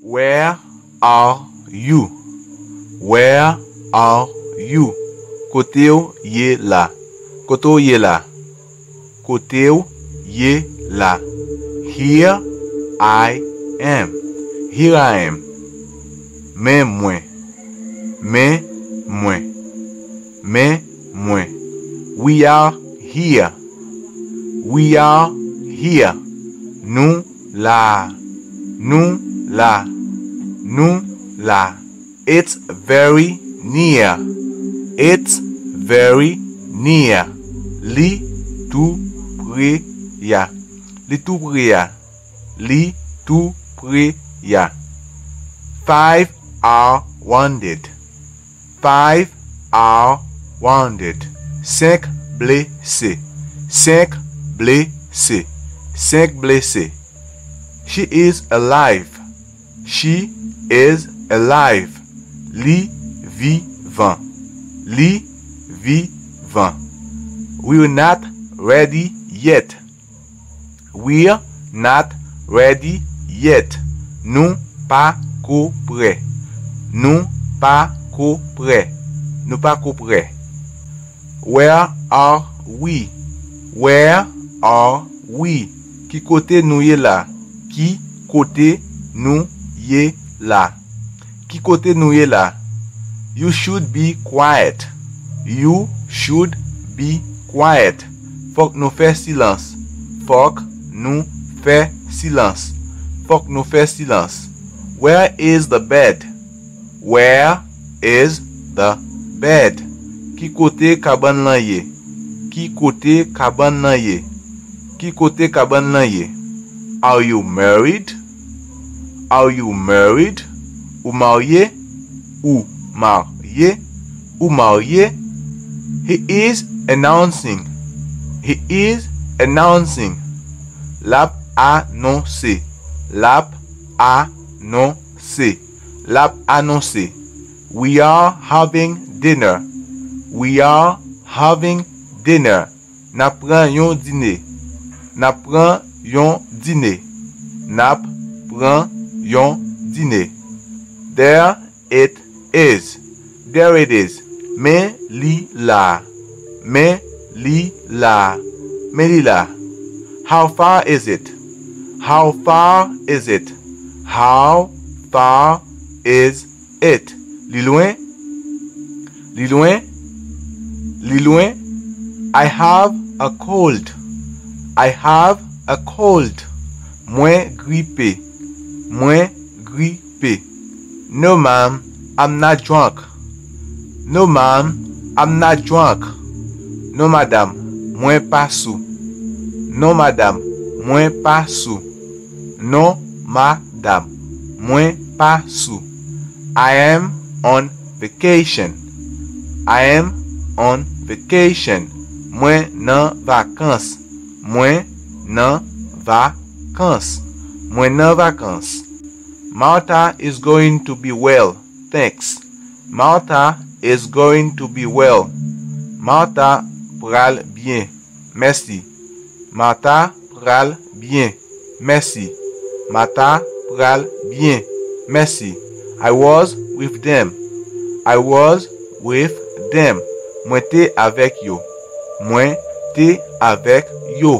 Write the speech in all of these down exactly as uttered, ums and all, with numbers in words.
Where are you? Where are you? Kote w ye la? Kote w ye la? Kote w ye la? Here I am. Here I am. Men mwen. Men mwen. Men mwen. We are here. We are here. Nou la. Nou la. Nou la. It's very near. It's very near. Li tou pre a. Li tou pre a. Li tou pre a. Five are wounded. Five are wounded. Senk blese. Senk blese. Senk blese. She is alive. She is alive. Li vivan. Li vivan. We're not ready yet. We're not ready yet. Nou pa ko prè. Nou pa ko prè. Nou pa ko prè. Where are we? Where are we? Ki kote nou ye la? Ki kote nou ye la? Ki kote nou ye la? You should be quiet. You should be quiet. Fòk nou fè silans. Fòk nou fè silans. Fòk nou fè silans. Where is the bed? Where is the bed? Ki kote kabann lan ye? Ki kote kabann lan ye? Ki kote kabann lan ye? Are you married? Are you married? Ou marye? Ou marye? Ou marye? He is announcing. He is announcing. L ap anonse. L ap anonse. L ap anonse. We are having dinner. We are having dinner. N ap pran yon dine. N ap pran yon dine. N ap pran yon dine. There it is. There it is. Men li la. Men li la. Men li la. How far is it? How far is it? How far is it? Li lwen? Li lwen? Li lwen? I have a cold. I have a cold. Mwen gripe. Mwen gripe. No, ma'am, I'm not drunk. No, ma'am, I'm not drunk. Non, madam, mwen pa sou. Non, madam, mwen pa sou. Non, madam, mwen pa sou. I am on vacation. I am on vacation. Mwen nan vakans. Mwen nan vakans. Mwen nan vakans. Martha is going to be well, thanks. Martha is going to be well. Martha pral byen. Mèsi. Martha pral byen. Mèsi. Martha pral byen. Mèsi. I was with them. I was with them. Mwen te avèk yo. Mwen te avèk yo.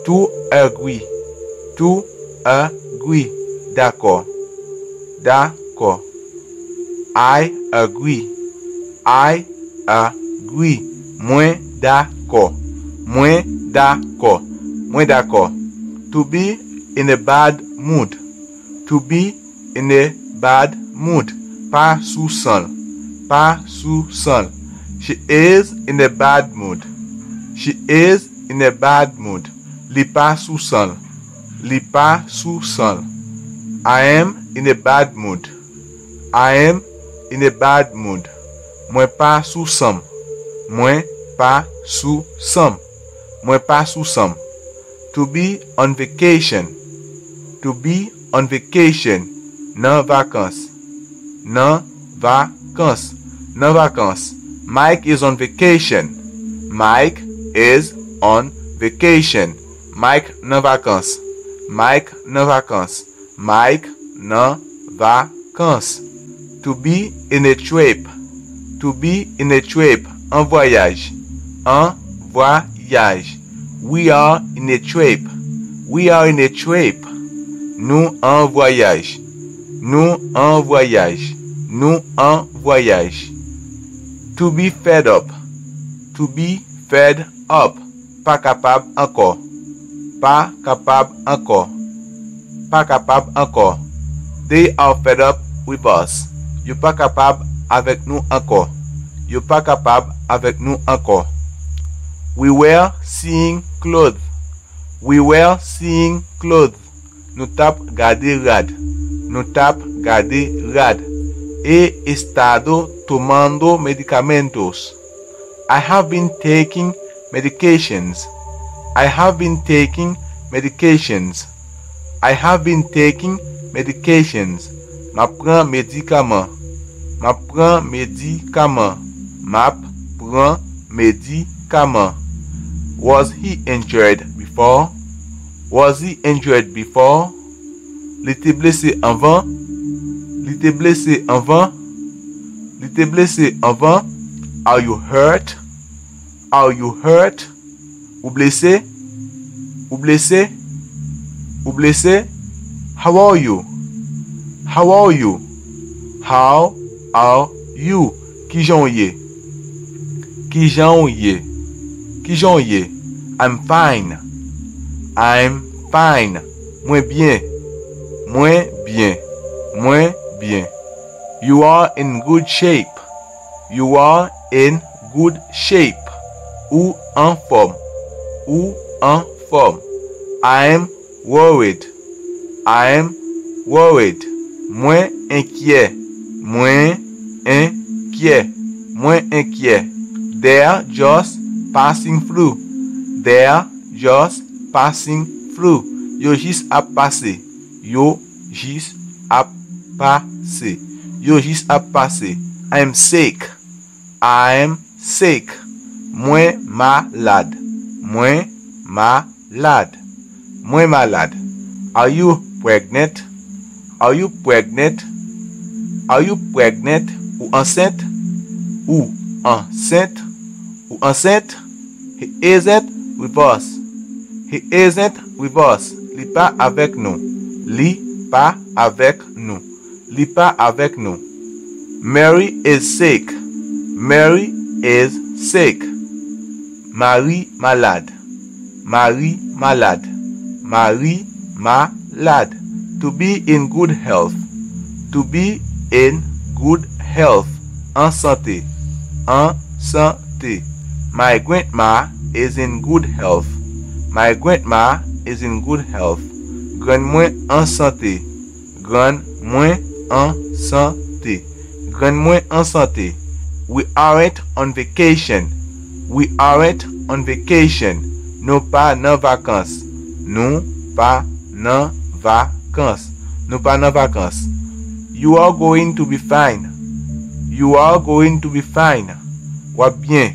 To agree. To agree. Dakò. Dakò. I agree. I agree. Mwen dakò. Mwen dakò. Mwen dakò. To be in a bad mood. To be in a bad mood. Pa sou san l. Pa sou san l. She is in a bad mood. She is in a bad mood. Li pa sou san l. Li pa sou san l. I am in a bad mood. I am in a bad mood. Mwen pa sou san m. Mwen pa sou san m. Mwen pa sou san m. To be on vacation. To be on vacation. Nan vakans. Nan vakans. Nan vakans. Mike is on vacation. Mike is on vacation. Mike nan vakans. Mike nan vakans. Mike nan Vakans. To be in a trip. To be in a trip. An vwayaj. An vwayaj. We are in a trip. We are in a trip. Nou an vwayaj. Nou an vwayaj. Nou an vwayaj. To be fed up. To be fed up. Pa kapab ankò. Pa kapab ankò. Pa kapab ankò. They are fed up with us. Yo pa kapab avèk nou ankò. Yo pa kapab avèk nou ankò. We were seeing clothes. We were seeing clothes. Nou t ap gade rad. Nou t ap gade rad. He estado tomando medicamentos. I have been taking medications. I have been taking medications. I have been taking medications. M ap pran medikaman. M ap pran medikaman. M ap pran medikaman. Was he injured before? Was he injured before? Li te blese anvan? Li te blese anvan? Li te blese anvan? Are you hurt? Are you hurt? Ou blese? Ou blese? Ou blese? How are you? How are you? How are you? Kijan w ye? Kijan w ye? Kijan w ye? I'm fine. I'm fine. Mwen byen. Mwen byen. Mwen byen. You are in good shape. You are in good shape. Ou anfòm. Ou anfòm. I am worried. I am worried. Mwen enkyè. Mwen enkyè. Mwen enkyè. They're just passing through. They're just passing through. Yo jis ap pase. Yo jis ap pase. Yo jis ap pase. I am sick. I am sick. Mwen malad. Mwen malad. Mwen malad. Are you pregnant? Are you pregnant? Are you pregnant? Ou ansent? Ou ansent? Ou ansent? He isn't with us. He isn't with us. Li pa avèk nou. Li pa avèk nou. Li pa avèk nou. Mary is sick. Mary is sick. Mari malad. Mari malad. Mari malad. To be in good health. To be in good health. An sante. An sante. My grandma is in good health. My grandma is in good health. Grann mwen an sante. Grann mwen an sante. Grann mwen an sante. We aren't on vacation. We aren't on vacation. Nou pa nan vakans. Nou pa nan vakans. Nou pa nan vakans. You are going to be fine. You are going to be fine. W ap byen.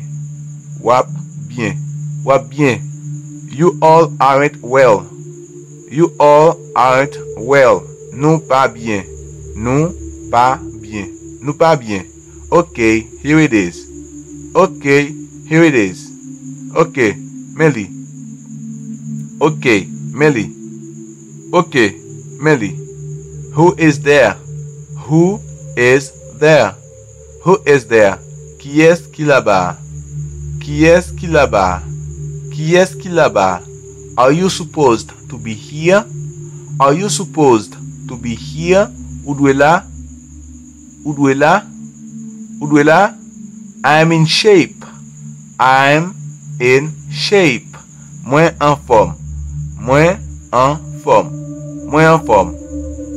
W ap byen. W ap byen. You all aren't well. You all aren't well. Nou pa byen. Nou pa byen. Nou pa byen. Okay, here it is. Okay, here it is. Okay, men li. Okay, men li. Okay, men li. Who is there? Who is there? Who is there? Kiyès ki laba a? Kiyès ki laba a? Kiyès ki laba a? Are you supposed to be here? Are you supposed to be here? Ou dwe la? Ou dwe la? Ou dwe la? I am in shape. I am in shape. Mwen anfòm. Mwen anfòm. Mwen anfòm.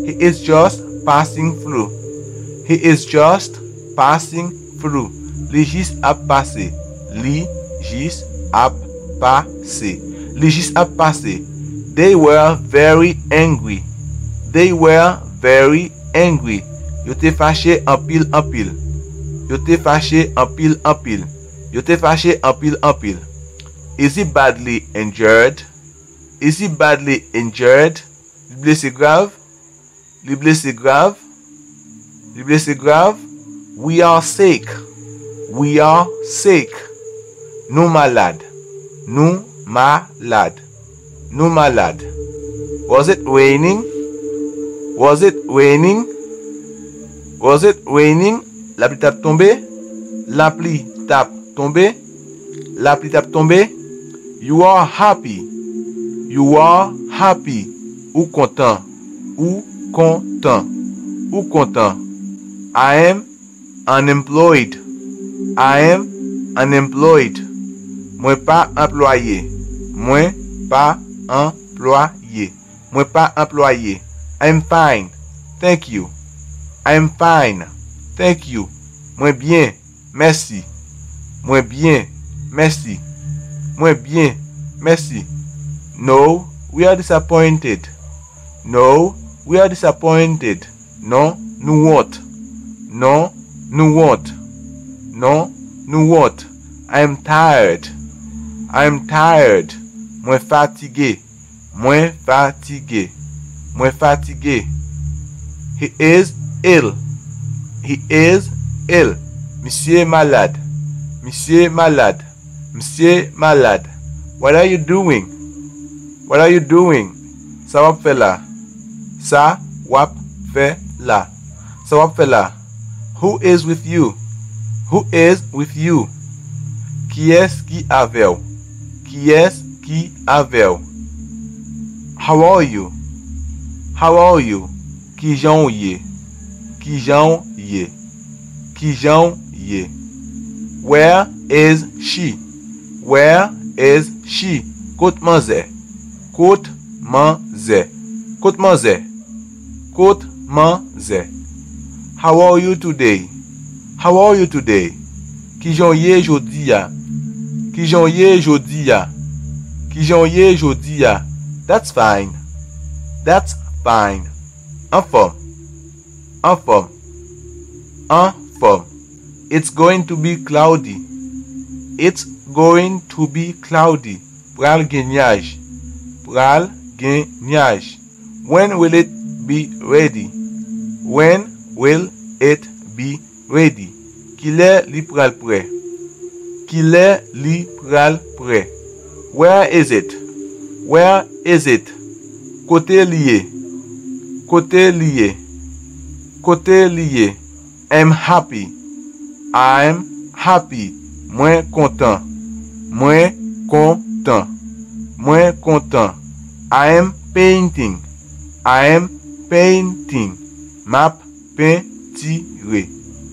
He is just passing through. He is just passing through. Li jis ap pase. Li jis ap pase. Li jis ap pase. They were very angry. They were very angry. Yo te fache anpil anpil. Yo te fache anpil anpil. Yo te fache anpil anpil. Is he badly injured? Is he badly injured? Li blese grav? Li blese grav? Li blese grav? We are sick. We are sick. Nou malad. Nou malad. Nou malad. Was it raining? Was it raining? Was it raining? Lapli t ap tonbe? Lapli t ap tonbe? Lapli t ap tonbe? You are happy. You are happy. Ou kontan. Ou kontan. Ou kontan. I am unemployed. I am unemployed. Mwen pa anplwaye. Mwen pa anplwaye. Mwen pa anplwaye. I am fine. Thank you. I am fine. Thank you. Mwen byen. Mèsi. Mwen byen. Mèsi. Mwen byen. Mèsi. No, we are disappointed. No, we are disappointed. Non, nou wont. Non, nou wont. Non, nou wont. I am tired. I am tired. Mwen fatige. Mwen fatige. Mwen fatige. He is ill. He is ill. Misye malad. Misye malad. Misye malad. What are you doing? What are you doing? Sa w ap fè la? Sa w ap fè la? Sa w ap fè la? Who is with you? Who is with you? Kiyès ki avè w? Kiyès ki avè w? How are you? How are you? Kijan w ye? Kijan w ye? Kijan w ye? Where is she? Where is she? Kot manzè? Kot manzè? Kot manzè? Kot manzè? How are you today? How are you today? Kijan w ye jodi a? Kijan w ye jodi a? Kijan w ye jodi a? That's fine. That's fine. Anfòm. Anfòm. Anfòm. It's going to be cloudy. It's going to be cloudy. Pral gen nyaj. Pral gen nyaj. When will it be ready? When will it be ready? Kilè li pral prè? Kilè li pral prè? Where is it? Where is it? Kote li ye? Kote li ye? Kote li ye? I'm happy. I'm happy. Mwen kontan. Mwen kontan. Mwen kontan. I am painting. I am painting. M ap pentire.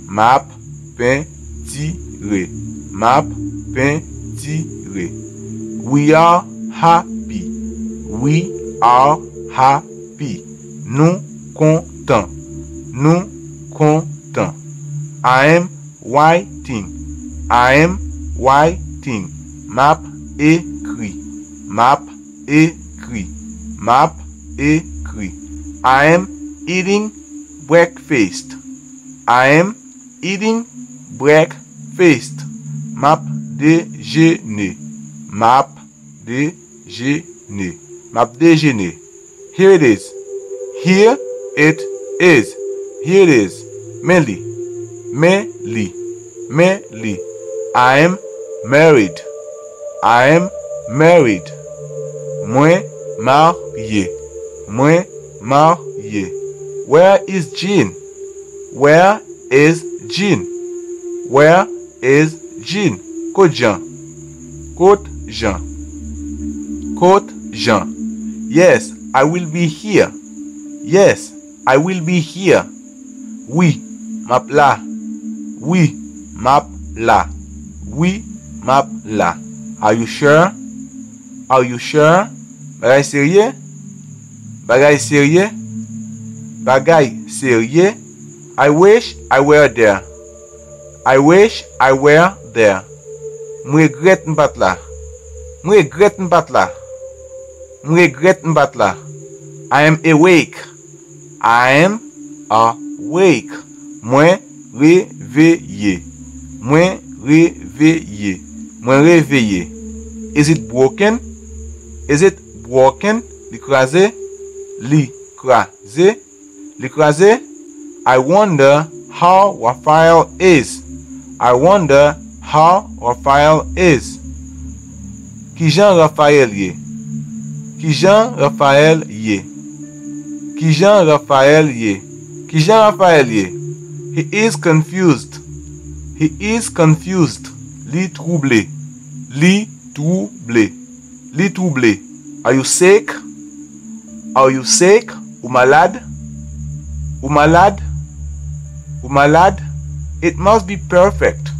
M ap pentire. M ap pentire. We are happy. We are happy. Nou kontan. Nou kontan. I am writing. I am writing. M ap ekri. M ap ekri. M ap ekri. I am eating breakfast. I am eating breakfast. M ap dejene. M ap dejene. M ap dejene. Here it is. Here it is. Here it is. Men li. Men li. Men li. I am married. I am married. Mwen marye. Mwen marye. Where is Jean? Where is Jean? Where is Jean? Kot Jan? Kot Jan? Kot Jan? Yes, I will be here. Yes, I will be here. Wi, m ap la. Wi, m ap la. Wi, m ap la. Are you sure? Are you sure? Bagay serye? Bagay serye? Bagay serye? I wish I were there. I wish I were there. M regrèt m pa t la. M regrèt m pa t la. M regrèt m pa t la. I am awake. I am awake. Mwen reveye. Mwen reveye. Mwen reveye. Is it broken? Is it broken? Li kraze? Li kraze? Li kraze? I wonder how Raphael is. I wonder how Raphael is. Kijan Raphael ye? Kijan Raphael ye? Kijan Raphael ye? Kijan Raphael ye? He is confused. He is confused. Li twouble. Li twouble. Li twouble. Are you sick? Are you sick? Ou malad? Ou malad? Ou malad? It must be perfect.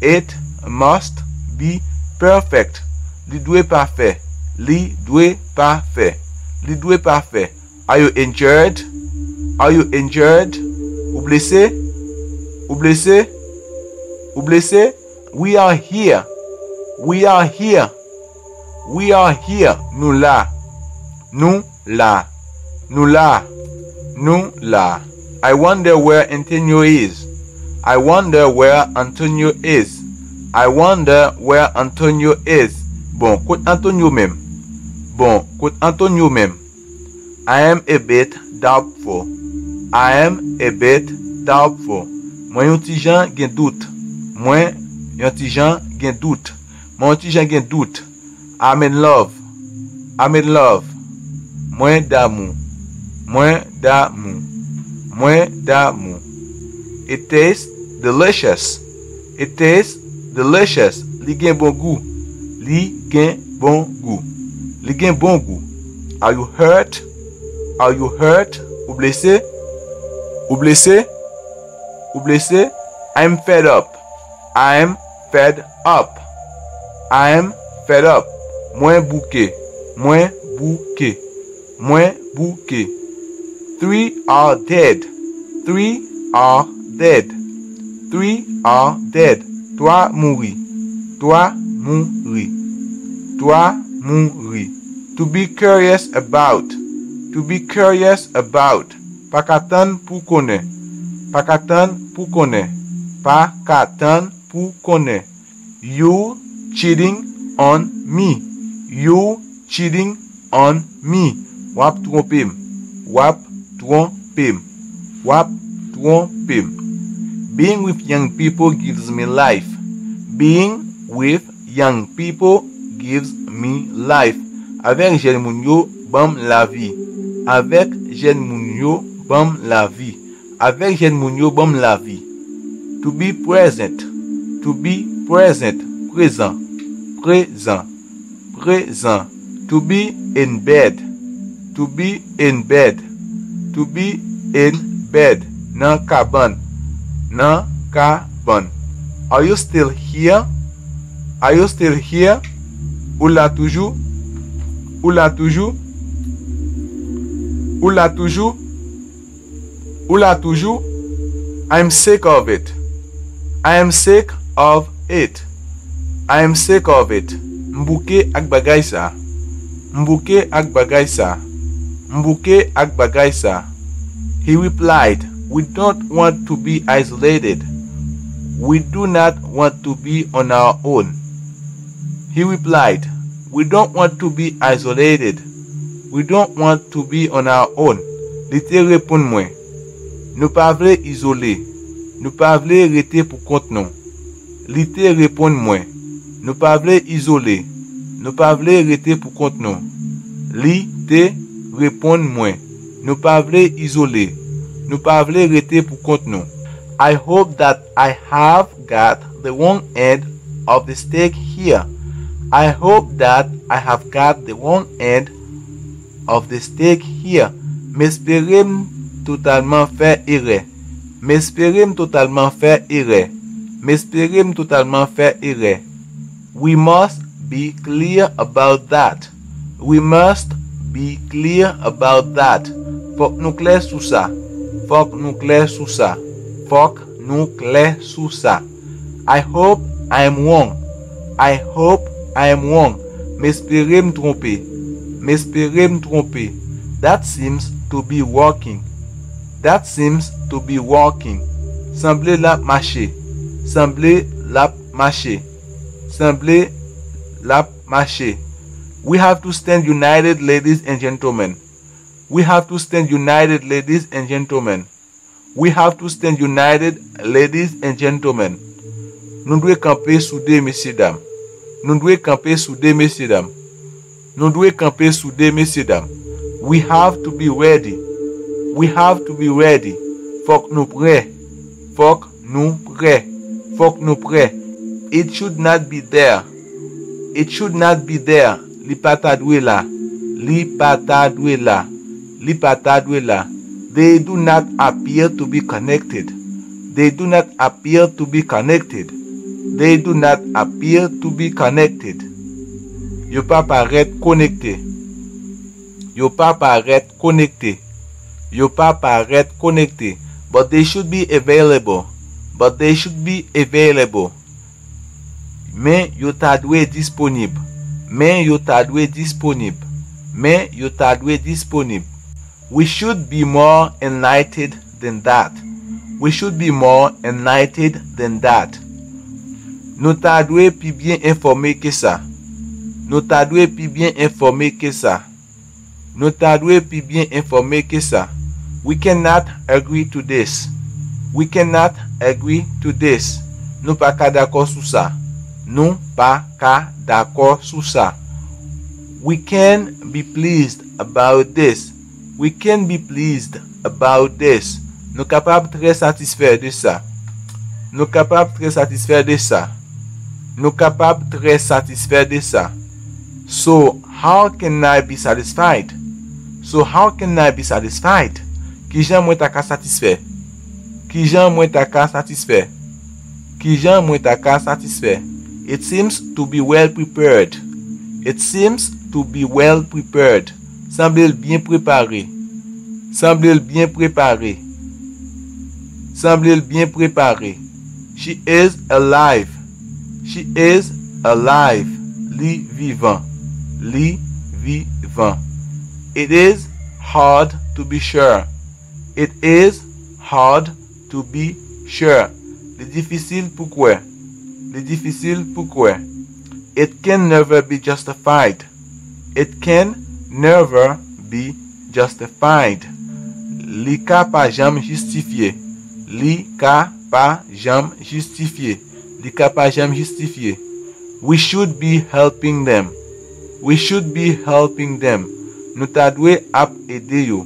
It must be perfect. Li dwe pafè. Li dwe pafè. Li dwe pafè. Are you injured? Are you injured? Ou blese? Ou blese? Ou blese? We are here. We are here. We are here. Nou la. Nou la. Nou la. Nou la. I wonder where Antonio is. I wonder where Antonio is. I wonder where Antonio is. Bon, kot Antonio menm? Bon, kot Antonio menm? I am a bit doubtful. I am a bit doubtful. Mwen yon ti jan gen dout. Mwen yon ti jan gen dout. Mwen yon ti jan gen dout. I'm in love. I'm in love. Mwen damou. Mwen damou. Mwen damou. It tastes delicious. It tastes delicious. Li gen bon gou. Li gen bon gou. Li gen bon gou. Are you hurt? Are you hurt? Ou blese? Ou blese? Ou blese? I'm fed up. I'm fed up. I'm fed up. Mwen bouke. Mwen bouke. Mwen bouke. Three are dead. Three are dead. Three are dead. Twa mouri. Twa mouri. Twa mouri. To be curious about. To be curious about. Pa ka tann pou konnen. Pa ka tann pou konnen. Pa ka tann pou konnen. You cheating on me. You cheating on me. W ap twonpe m. W ap twonpe m. W ap twonpe m. Being with young people gives me life. Being with young people gives me life. Avèk jèn moun yo ban m lavi. Avèk jèn moun yo ban m lavi. Avèk jèn moun yo ban m lavi. To be present. To be present. Prezan. Prezan. Prezan. To be in bed. To be in bed. To be in bed. Nan kabann. Nan kabann. Are you still here? Are you still here? Ou la toujou? Ou la toujou? Ou la toujou? Ou la toujou? I'm sick of it. I am sick of it. I am sick of it. M bouke ak bagay sa. M bouke ak bagay sa. M bouke ak bagay sa. He replied, "We don't want to be isolated. We do not want to be on our own." He replied, "We don't want to be isolated. We don't want to be on our own." Li te reponn mwen, "Nou pa vle izole. Nou pa vle rete pou kont nou." Li te reponn mwen, "Nou pa vle izole. Nou pa vle rete pou kont nou." Li te reponn mwen, "Nou pa vle izole. Nou pa vle rete pou kont nou." I hope that I have got the wrong end of the stick here. I hope that I have got the wrong end of the stick here. M espere m totalman fè erè. M espere m totalman fè erè. M espere m totalman fè erè. We must be clear about that. We must be clear about that. Fòk nou klè sou sa. Fòk nou klè sou sa. Fòk nou klè sou sa. I hope I am wrong. I hope I am wrong. M espere m twonpe. M espere m twonpe. That seems to be working. That seems to be working. Sanble l ap mache. Sanble l ap mache. Sanble l ap mache. We have to stand united, ladies and gentlemen. We have to stand united, ladies and gentlemen. We have to stand united, ladies and gentlemen. Nou dwe kanpe soude, mesye dam. Nou dwe kanpe soude, mesye dam. Nou dwe kanpe soude, mesye dam. We have to be ready. We have to be ready. Fòk nou prè. Fòk nou prè. Fòk nou prè. It should not be there. It should not be there. Li pa ta dwe la. Li pa ta dwe la. Li pa ta dwe la. They do not appear to be connected. They do not appear to be connected. They do not appear to be connected. Yo pa parèt konekte. Yo pa parèt konekte. Yo pa parèt konekte. But they should be available. But they should be available. Men yo ta dwe disponib. Men yo ta dwe disponib. Men yo ta dwe disponib. We should be more enlightened than that. We should be more enlightened than that. Nou ta dwe pi byen enfòme ke sa. Nou ta dwe pi byen enfòme ke sa. Nou ta dwe pi byen enfòme ke sa. We cannot agree to this. We cannot agree to this. Nou pa ka dakò sou sa. Nou pa ka dakò sou sa. We can be pleased about this. We can be pleased about this. Nou kapab trè satisfè de sa. Nou kapab trè satisfè de sa. Nou kapab trè satisfè de sa. So, how can I be satisfied? So, how can I be satisfied? Kijan mwen ta ka satisfè? Kijan mwen ta ka satisfè? Kijan mwen ta ka satisfè? It seems to be well prepared. It seems to be well prepared. Sanble l byen prepare. Sanble l byen prepare. Sanble l byen prepare. She is alive. She is alive. Li vivan. Li vivan. It is hard to be sure. It is hard to be sure. Li difisil pou kwè. Li difisil pou kwè. It can never be justified. It can never be justified. Li ka pa janm jistifye. Li ka pa janm jistifye. Li ka pa janm jistifye. We should be helping them. We should be helping them. Nou ta dwe ap ede yo.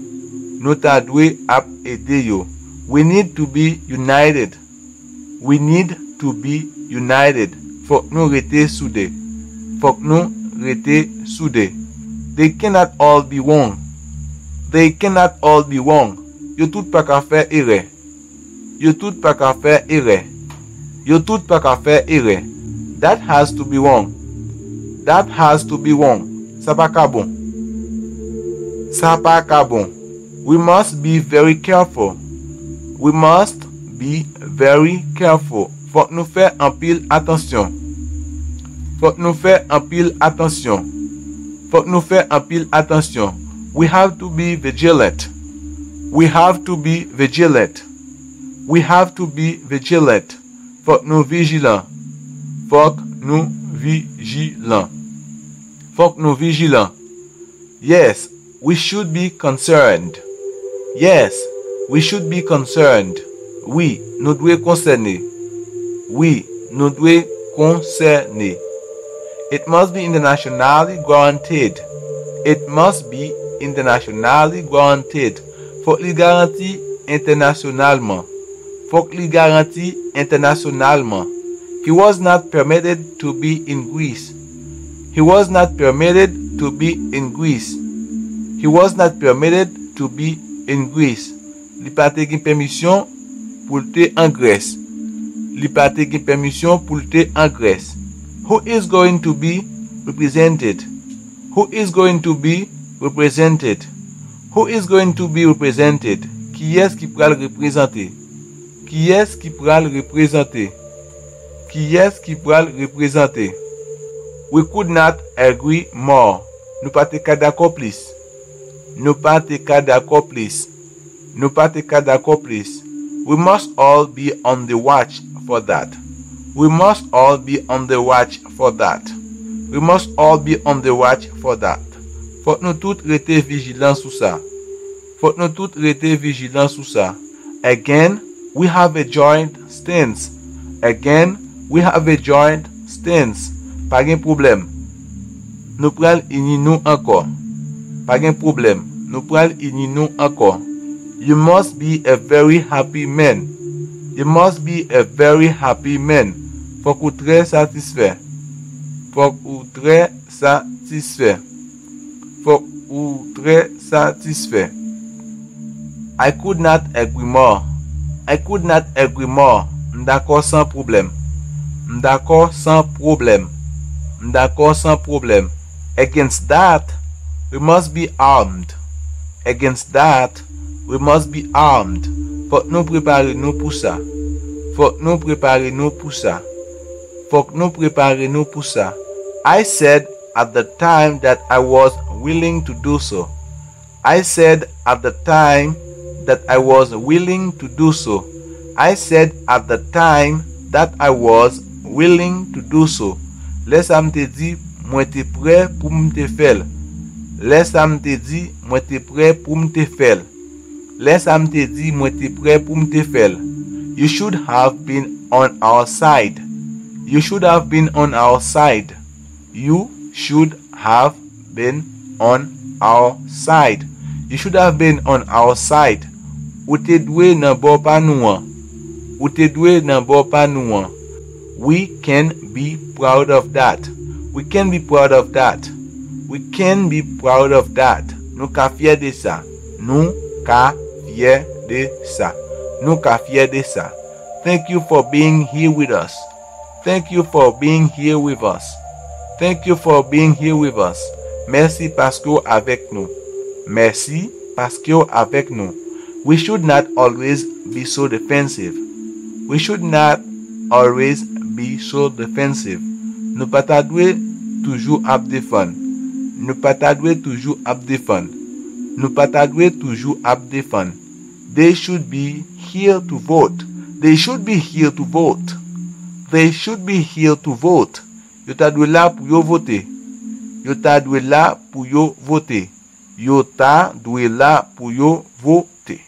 Nou ta dwe ap ede yo. We need to be united. We need to be united. Fòk nou rete soude. Fòk nou rete soude. They cannot all be wrong. They cannot all be wrong. Yo tout pa ka fè erè. Yo tout pa ka fè erè. Yo tout pa ka fè erè. That has to be wrong. That has to be wrong. Sa pa ka bon. Sa pa ka bon. We must be very careful. We must be very careful. Fòk nou fè anpil atansyon. Fòk nou fè anpil atansyon. Fòk nou fè anpil atansyon. We have to be vigilant. We have to be vigilant. We have to be vigilant. Fòk nou vijilan. Fòk nou vijilan. Fòk nou vijilan. Yes, we should be concerned. Yes, we should be concerned. Wi, nou dwe konsène. Wi, nou dwe konsène. It must be internationally guaranteed. It must be internationally guaranteed. Fòk li garanti entènasyonalman. Fòk li garanti entènasyonalman. He was not permitted to be in Greece. He was not permitted to be in Greece. He was not permitted to be in Greece. Li pa te gen pèmisyon pou l te an Grès. Li pa te gen pèmisyon pou l te an Grès. Who is going to be represented? Who is going to be represented? Who is going to be represented? Kiyès ki pral reprezante? Kiyès ki pral reprezante? Kiyès ki pral reprezante? We could not agree more. Nou pa te ka dakò plis. Nou pa te ka dakò plis. Nou pa te ka dakò plis. We must all be on the watch for that. We must all be on the watch for that. We must all be on the watch for that. Fòk nou tout rete vijilan sou sa. Fòk nou tout rete vijilan sou sa. Again, we have a joint stance. Again, we have a joint stance. Pa gen pwoblèm. Nou pral ini nou ankò. Pa gen pwoblèm. Nou pral ini nou ankò. You must be a very happy man. You must be a very happy man. Fòk ou trè satisfè. Fòk ou trè satisfè. Fòk ou trè satisfè. I could not agree more. I could not agree more. M dakò san pwoblèm. M dakò san pwoblèm. M dakò san pwoblèm. Against that, we must be armed. Against that, we must be armed. Fòk nou prepare nou pou sa. Fòk nou prepare nou pou sa. Fòk nou prepare nou pou sa. I said at the time that I was willing to do so. I said at the time that I was willing to do so. I said at the time that I was willing to do so. Lè sa m te di, mwen te prè pou m te fè l. Lè sa m te di, mwen te prè pou m te fè l. Lè sa m te di, mwen te prè pou m te fè l. You should have been on our side. You should have been on our side. You should have been on our side. You should have been on our side. Ou te dwe nan bò pa nou an. Ou te dwe nan bò pa nou an. We can be proud of that. We can be proud of that. We can be proud of that. Nou ka fyè de sa. Nou ka fyè de sa. Nou ka fyè de sa. Thank you for being here with us. Thank you for being here with us. Thank you for being here with us. Mèsi paske w avèk nou. Mèsi paske w avèk nou. We should not always be so defensive. We should not always be so defensive. Nou pa ta dwe toujou ap defann. Nou pa ta dwe toujou ap defann. Nou pa ta dwe toujou ap defann. They should be here to vote. They should be here to vote. They should be here to vote. Yo ta dwe la pou yo vote. Yo ta dwe la pou yo vote. Yo ta dwe la pou yo vote.